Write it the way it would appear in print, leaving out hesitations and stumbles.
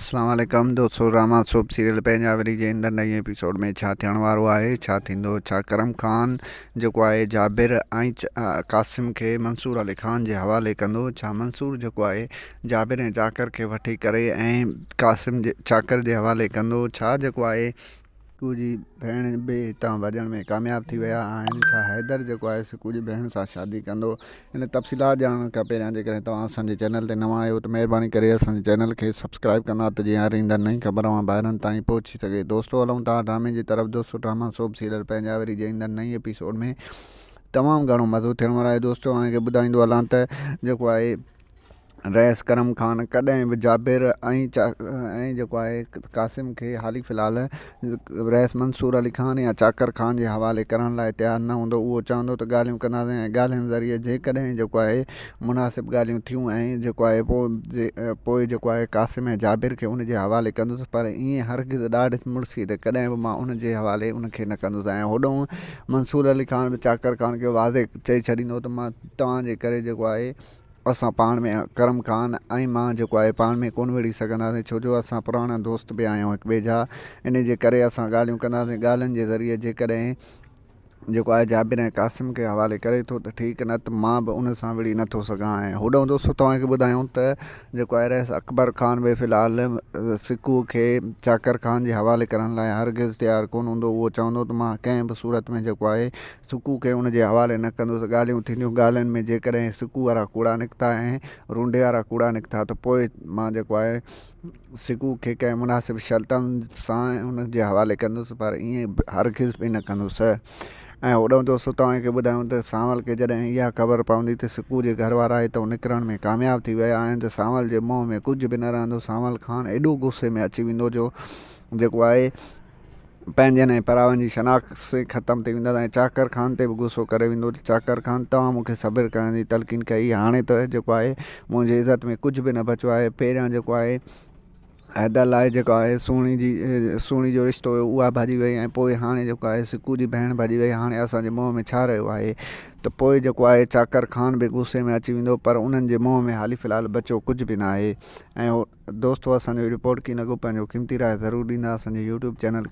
اسلام عليڪم دوستو ڊراما سوپ سيريل پنهنجا وري جي ايندڙ نئين ايپيسوڊ ۾ ڇا ٿيڻ وارو آهي ڇا ٿيندو ڇا ڪرم خان جيڪو آهي جابر ۽ قاسم کي منصور علي خان جي حوالي ڪندو ڇا منصور جيڪو آهي جابر ۽ چاڪر کي وٺي ڪري ۽ قاسم جي چاڪر جي حوالي ڪندو ڇا جيڪو آهي سڪو جي ڀيڻ به هتان ڀڄڻ ۾ ڪامياب ٿي ويا آهن ڇا حيدر جيڪو آهي سڪو جي ڀيڻ سان شادي ڪندو ان تفصيلات ڄاڻڻ کان پهريان جيڪڏهن توهان اسان جي چينل تي نوان آهيو ته مهرباني ڪري اسان جي چينل کي سبسڪرائب ڪندا ته جيئن هر ايندڙ نئين خبر اوهان ڀائرن تائين پهچي سگهي دوستو هلون ٿا ڊرامي جي طرف دوستو ڊراما سوپ سيريل پنهنجا وري جي ايندڙ نئين ايپيسوڊ ۾ تمام گهڻو مزو ٿيڻ وارو آهي دوستو اوهان کي ٻڌائيندو هلان ته جيڪو آهي رئيس ڪرم خان ڪڏهن به جابر ۽ ۽ جيڪو آهي قاسم کي حالي في الحال رئيس منصور علي خان يا چاڪر خان جي حوالي ڪرڻ لاء تيار نه هوندو اهو چوندو ته ڳالهيون ڪنداسين ۽ ڳالهين ذريعي جيڪڏهن جيڪو آهي مناسب ڳالهيون ٿيون ۽ جيڪو آهي پوء پوء جيڪو آهي قاسم ۽ جابر کي ان جي حوالي ڪندس پر ائين هرگز ڏاڍ مڙسي تي ڪڏهن به مان ان جي حوالي ان کي نه ڪندس ۽ هوڏانهن منصور علي خان به چاڪر خان کي واضح چئي ڇڏيندو ته مان توهان جي ڪري جيڪو آهي اسان پاڻ ۾ ڪرم خان ۽ مان جيڪو آهي پاڻ ۾ ڪونه وڙهي سگهنداسين ڇو جو اسان پراڻا دوست به آهيون هڪ ٻئي جا ان جي ڪري اسان ڳالهيون ڪنداسين ڳالهين جي ذريعي جيڪڏهن جيڪو آهي جابر ۽ قاسم کي حوالي ڪري ٿو ته ٺيڪ نه ته مان به ان سان وڙهي نٿو سگهان ۽ هوڏانهن دوستو توهان کي ٻڌايون ته جيڪو آهي رئيس اڪبر خان به في الحال سڪو کي چاڪر خان جي حوالي ڪرڻ لاء هرگز تيار ڪونه هوندو اهو چوندو ته مان ڪنهن به صورت ۾ جيڪو آهي سڪو کي ان جي حوالي نه ڪندس. ڳالهيون ٿينديون، ڳالهين ۾ جيڪڏهن سڪو وارا ڪوڙا نڪتا ۽ رونڊي وارا ڪوڙا نڪتا ته پوء مان جيڪو آهي سڪو کي ڪنهن مناسب شرطن سان ان جي حوالي ڪندس پر ائين هرگز به نه ڪندس. ۽ هوڏانهن دوستو توهان کي ٻڌايون ته سانول کي جڏهن اها خبر پوندي ته سڪو جي گهر وارا هتئون نڪرڻ ۾ ڪامياب ٿي ويا آهن ته سانول جي منهن ۾ ڪجهه به نه رهندو. سانول خان ايڏو غصي ۾ اچي ويندو جو جيڪو آهي پنهنجن ۽ پراون جي شناخت ختم ٿي ويندس ۽ چاڪر خان تي به غصو ڪري ويندو ته چاڪر خان توهان مون کي صبر ڪرڻ جي تلقين ڪئي هاڻي ته جيڪو آهي منهنجي عزت ۾ ڪجهه به نه بچيو آهي پهريان جيڪو آهي حيدر لاء جيڪو آهي سهڻي جي سهڻي جو رشتو هيو اها ڀڄي وئي ۽ پوء هاڻي جيڪو آهي سڪو جي ڀيڻ ڀڄي وئي هاڻي اسان جي منهن ۾ ڇا رهيو آهي ته پوء جيڪو آهي چاڪر خان به غصي ۾ اچي ويندو پر انهن جي منهن ۾ حالي في الحال بچيو ڪجهه به نه آهي ۽ دوستو اسان جو رپورٽ ڪي لڳو پنهنجو قيمتي راء ضرور ڏيندا اسان جي يوٽيوب چينل کي.